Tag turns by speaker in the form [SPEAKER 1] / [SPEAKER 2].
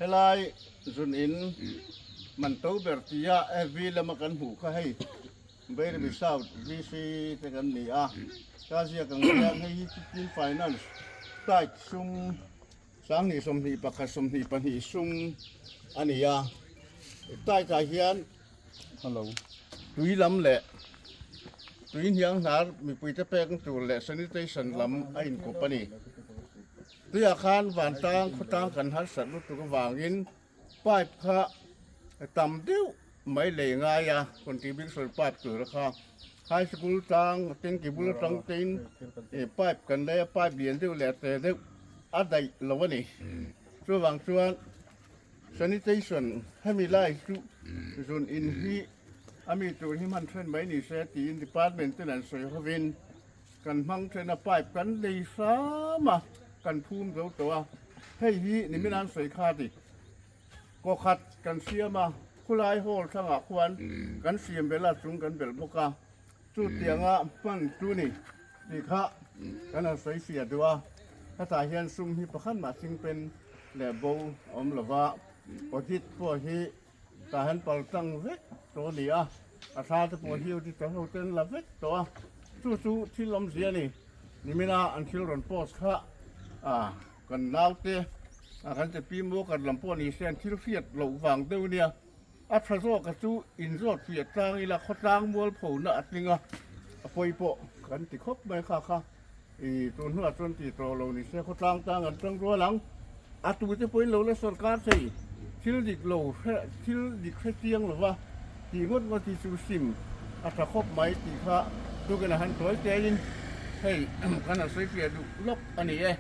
[SPEAKER 1] Helai zun in man to ber tia FB lama kan hmuh kha hei Bairabi South VC te kan ni a, ka ziak ang hian hei hi Chin Finance tight sum 2021 22 sum a ni a, tight ah hian Hello. Tui lam leh tui hniang hnar mipuite pek tur leh sanitation lam a inkawp a ni. Tuiah khan vantlang khawtlang kan harsat lutuk avangin pipe kha tam deuh mai lei ngai a, contribution pipe tur kha high school tlang tanki bul atang tein pipe kan lei a, pipe lian deuh leh te deuh a daih lo a ni. Chuvang chuan Sanitation hemi lai chu zun in hi a mi tur hi hman then mai ni se tiin department ten an sawi hovin kan hmang then a, pipe kan lei hram a, kan phum zo tawh a, hei hi nimin an sawi kha ti kaw khat kan siam a, khulai hall thlangah khuan kan siam belh a chung kan belh bawk a. Chutianga hman chu ni tih kha kan han sawi fiah duh a, hetah hian sum hi pakhat mah chingpen leh bo a awm lo va, audit pawh hi tah hian pal tlang vek tawh a ni a, a thla te pawh hi auditor ho ten la vek tawh a, chu chu thil awmzia a ni. Nimina an thil rawn post kha kan naute kan che pi Muakar lam pawh ni se an thil hriat loh vang deuh a nia. A tha zawka chu inzawt fiah tlang ila khawtlang mualphona a tling a, a pawi pawh kan ti khawp mai kha kha i tun hnuah chuan ti tawh lo ni se khawtlang tang an tang rual ang. A tute pawhin lo la sawrkar thei thil dik lo hre thil dik hre chiang lova tih ngawt ngawt hi chu sim a tha khawp mai tih kha tukin a han tawi tein hei kan han sawi fiah duh lawk a ni e.